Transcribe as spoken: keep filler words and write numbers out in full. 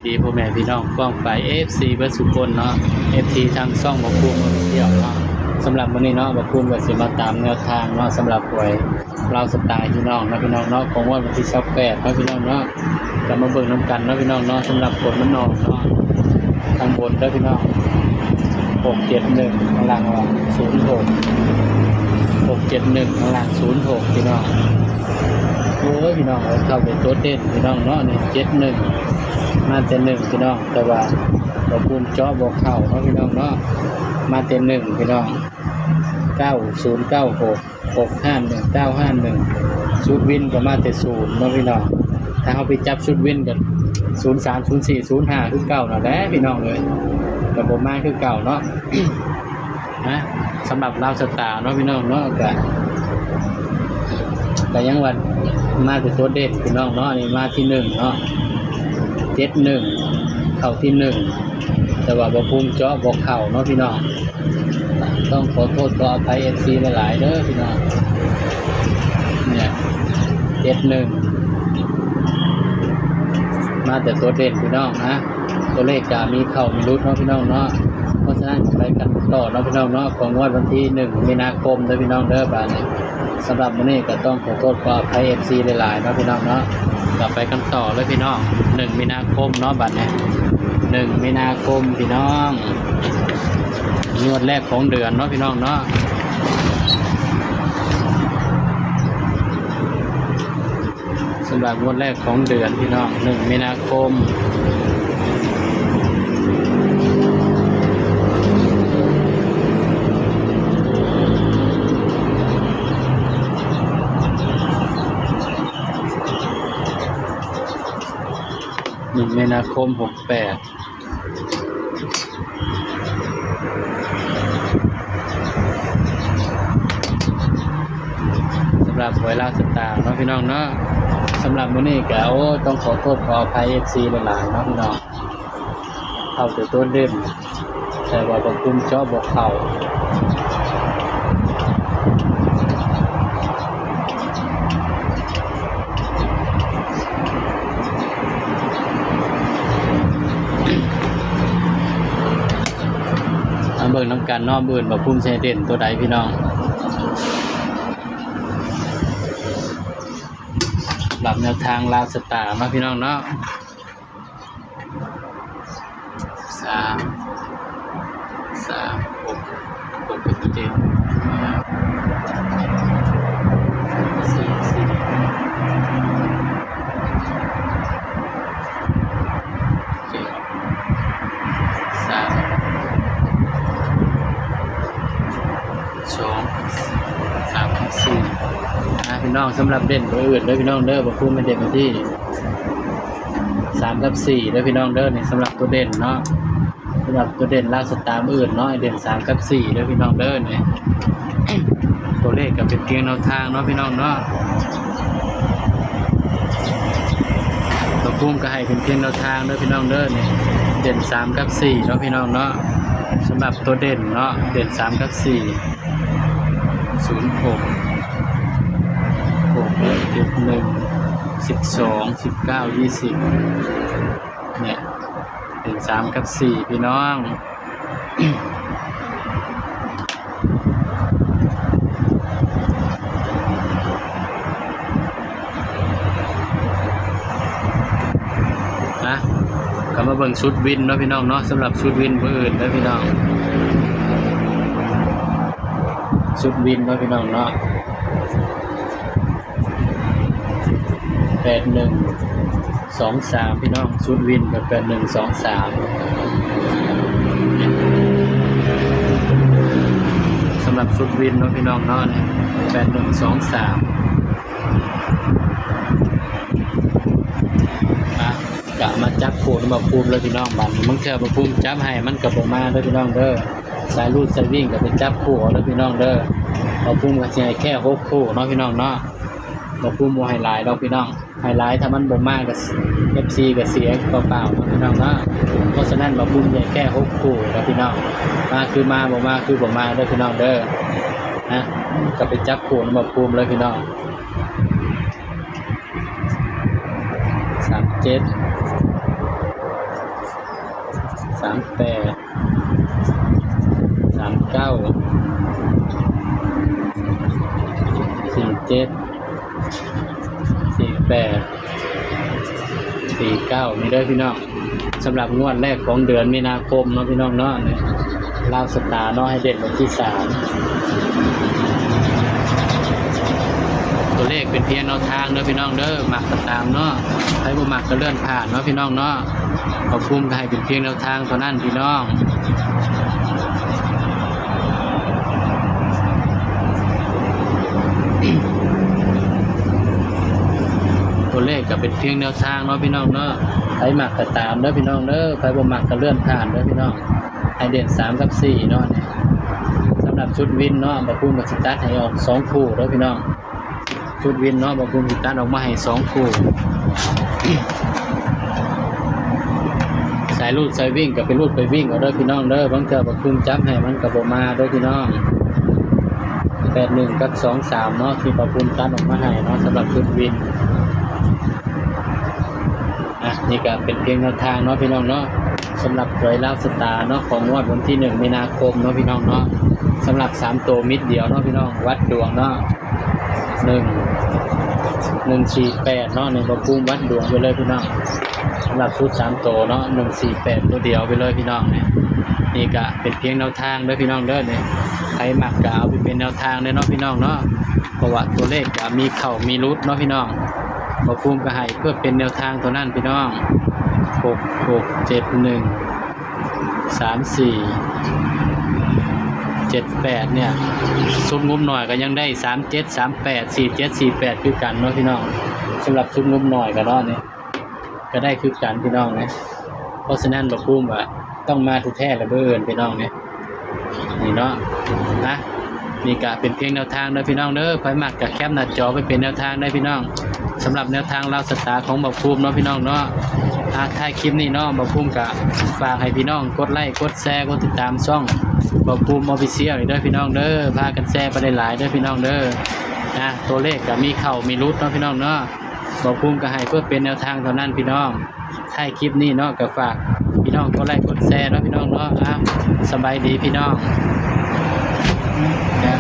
ดีพ่อแม่พี่น้องป้องไป เอฟซี เบิดสุคนเนาะ เอฟซี ทางช่องบ่าวภูมิ Official เนาะ สำหรับมื้อนี้เนาะ บ่าวภูมิก็สิมาตามแนวทางเนาะ สำหรับหวยลาวสไตล์พี่น้องเนาะ พี่น้องเนาะ ของงวดวันที่ยี่สิบแปดเนาะ พี่น้องเนาะ ก็มาเบิ่งนำกันเนาะ พี่น้องเนาะ สำหรับผลมันออกเนาะ ข้างบนเด้อพี่น้อง หกเจ็ดหนึ่ง ข้างล่างว่า ศูนย์หก หกเจ็ดหนึ่ง ข้างล่าง ศูนย์หก พี่น้อง โอ้ย พี่น้องเอ้ย เข้าไปตัวเด่นพี่น้องเนาะ นี่ เจ็ดหนึ่ง มาแต่หนึ่งพี่น้อง แต่ว่าบ่าวภูมิเจาะบ่เข้าเนาะพี่น้องเนาะ มาแต่หนึ่งพี่น้อง เก้าศูนย์เก้าหก หกห้าหนึ่ง เก้าห้าหนึ่ง ชุดวินก็มาแต่ศูนย์เนาะพี่น้อง ถ้าเฮาไปจับชุดวินก็ ศูนย์สาม ศูนย์สี่ ศูนย์ห้า คือเก่านั่นแหละพี่น้องเอ้ย ก็บ่มาคือเก่าเนาะ นะ สำหรับลาวสตาร์เนาะพี่น้องเนาะ ก็ ก็ยังว่ามาแต่ตัวเด่นพี่น้องเนาะ นี่มาที่หนึ่งเนาะ เจ็ดหนึ่ง เข้าที่หนึ่ง แต่ว่าบ่าวภูมิเจาะบ่เข้าเนาะพี่น้อง ต้องขอโทษขออภัย เอฟซี หลายๆเด้อพี่น้อง เนี่ย เจ็ดหนึ่ง มาแต่ตัวเด่นพี่น้องนะ ตัวเลขก็มีเข้ามีหลุดเนาะพี่น้องเนาะ เพราะฉะนั้นไปกันต่อเนาะพี่น้องเนาะ ของงวดวันที่หนึ่งมีนาคมเด้อพี่น้องเด้อ บาดนี้ สำหรับมื้อนี้ก็ต้องขอโทษขออภัย เอฟซี หลายๆเนาะพี่น้องเนาะ ก็ไปกันต่อเลยพี่น้อง หนึ่งมีนาคมเนาะ บาดนี้ หนึ่งมีนาคมพี่น้อง งวดแรกของเดือนเนาะพี่น้องเนาะ สำหรับงวดแรกของเดือนพี่น้อง หนึ่งมีนาคม หนึ่งมีนาคม หกแปด สำหรับหวยลาวสตาร์เนาะพี่น้องเนาะ สำหรับมื้อนี้ก็ โอ้ ต้องขอโทษขออภัย เอฟซี หลายๆเนาะพี่น้อง เข้าแต่ตัวเด่น แต่ว่าบ่าวภูมิเจาะบ่เข้า มาเบิ่งนำกันเนาะ มื้ออื่นบ่าวภูมิสิให้เด่นตัวใดพี่น้อง สำหรับแนวทางลาวสตาร์เนาะพี่น้องเนาะ สาม สาม หก หก เจ็ด ห้า สี่ สี่ เจ็ด สาม สอง สาม สี่ นะพี่น้อง สำหรับเด่นตัวอื่นเด้อพี่น้องเด้อ บ่าวภูมิให้เด่นมาที่ สามกับสี่เด้อพี่น้องเด้อ นี่สำหรับตัวเด่นเนาะ สำหรับตัวเด่นลาวสตาร์มื้ออื่นเนาะ เด่นสามกับสี่เด้อพี่น้องเด้อ นี่ ตัวเลขก็เป็นเพียงแนวทางเนาะพี่น้องเนาะ บ่าวภูมิก็ให้เป็นเพียงแนวทางเด้อพี่น้องเด้อ นี่ เด่นสามกับสี่เนาะพี่น้องเนาะ สำหรับตัวเด่นเนาะ เด่นสามกับสี่ ศูนย์หก หก เจ็ด หนึ่ง สิบสอง สิบเก้า ยี่สิบ เนี่ย เป็นสามกับสี่พี่น้อง นะ ก็มาเบิ่งชุดวินเนาะพี่น้องเนาะ สำหรับชุดวินมื้ออื่นเด้อพี่น้อง ชุดวินเนาะพี่น้องเนาะ แปดหนึ่งสองสาม พี่น้อง ชุดวินก็ แปดหนึ่งสองสาม สำหรับชุดวินเนาะพี่น้องเนาะ แปดหนึ่งสองสาม นะ ก็มาจับคู่นำบ่าวภูมิเลยพี่น้อง บาดนี้บางเทื่อบ่าวภูมิจับให้มันก็บ่มาเด้อพี่น้องเด้อ สายรูดสายวิ่งก็ไปจับคู่เอาเด้อพี่น้องเด้อ บ่าวภูมิก็สิให้แค่หกคู่เนาะพี่น้องเนาะ บ่าวภูมิบ่ให้หลายดอกพี่น้อง ให้หลายถ้ามันบ่มาก็ เอฟซี ก็เสียเปล่าๆเนาะพี่น้องเนาะ เพราะฉะนั้นบ่าวภูมิให้แค่หกคู่เด้อพี่น้อง มาคือมา บ่มาคือบ่มาเด้อพี่น้องเด้อ นะ ก็ไปจับคู่นำบ่าวภูมิเลยพี่น้อง สามเจ็ด สามแปด สามเก้า สี่เจ็ด สี่แปด สี่เก้า นี่เด้อพี่น้อง สำหรับงวดแรกของเดือนมีนาคมเนาะพี่น้องเนาะ นี่ลาวสตาร์เนาะ ให้เด่นวันที่สาม ตัวเลขเป็นเพียงแนวทางเด้อพี่น้องเด้อ มักก็ตามเนาะ ใครบ่มักก็เลื่อนผ่านเนาะพี่น้องเนาะ ขอบคุณก็ให้เป็นเพียงแนวทางเท่านั้นพี่น้อง ตัวเลขก็เป็นเพียงแนวทางเนาะพี่น้องเนาะ ใครมักก็ตามเด้อพี่น้องเด้อ ใครบ่มักก็เลื่อนผ่านเด้อพี่น้อง ให้เด่นสามกับสี่เนาะ นี่สำหรับชุดวินเนาะ บ่าวภูมิก็สิตัดให้ออกสองคู่เด้อพี่น้อง ชุดวินเนาะ บ่าวภูมิสิตัดออกมาให้สองคู่ สายรูดสายวิ่งก็ไปรูดไปวิ่งเอาเด้อพี่น้องเด้อ บางเทื่อบ่าวภูมิจับให้มันก็บ่มาเด้อพี่น้อง แปดหนึ่ง กับ สองสาม เนาะ ที่บ่าวภูมิตัดออกมาให้เนาะ สำหรับชุดวิน อ่ะ นี่ก็เป็นเพียงแนวทางเนาะพี่น้องเนาะ สำหรับหวยลาวสตาร์เนาะ ของงวดวันที่หนึ่งมีนาคมเนาะพี่น้องเนาะ สำหรับสามตัวมิดเดียวเนาะพี่น้อง วัดดวงเนาะ หนึ่ง หนึ่งสี่แปด เนาะ นี่บ่าวภูมิวัดดวงไปเลยพี่น้อง สำหรับชุดสามตัวเนาะ หนึ่งสี่แปด ตัวเดียวไปเลยพี่น้อง นี่ นี่ก็เป็นเพียงแนวทางเด้อพี่น้องเด้อ นี่ ใครมักก็เอาไปเป็นแนวทางเด้อเนาะพี่น้องเนาะ เพราะว่าตัวเลขก็มีเข้ามีหลุดเนาะพี่น้อง บ่าวภูมิก็ให้เพื่อเป็นแนวทางเท่านั้นพี่น้อง หกหกเจ็ดหนึ่ง สามสี่ เจ็ดแปด เนี่ย ชุดงบน้อยก็ยังได้ สามเจ็ด สามแปด สี่เจ็ด สี่แปด คือกันเนาะพี่น้อง สำหรับชุดงบน้อยก็เนาะ นี่ก็ได้คือกันพี่น้องนะ เพราะฉะนั้นบ่าวภูมิว่าต้องมาแท้ๆละเบิ่นพี่น้องเนี่ย นี่เนาะ นะ นี่ก็เป็นเพียงแนวทางเด้อพี่น้องเด้อ ใครมักก็แคปหน้าจอไปเป็นแนวทางได้พี่น้อง สำหรับแนวทางลาวสตาร์ของบ่าวภูมิเนาะพี่น้องเนาะ อ่ะ ท้ายคลิปนี้เนาะ บ่าวภูมิก็ฝากให้พี่น้องกดไลค์ กดแชร์ กดติดตามช่องบ่าวภูมิ Official อีกเด้อพี่น้องเด้อ พากันแชร์ไปหลายๆเด้อพี่น้องเด้อ นะ ตัวเลขก็มีเข้ามีหลุดเนาะพี่น้องเนาะ บ่าวภูมิก็ให้เพื่อเป็นแนวทางเท่านั้นพี่น้อง ท้ายคลิปนี้เนาะ ก็ฝากพี่น้องกดไลค์กดแชร์เนาะพี่น้องเนาะ อ่ะ สบายดีพี่น้อง นะ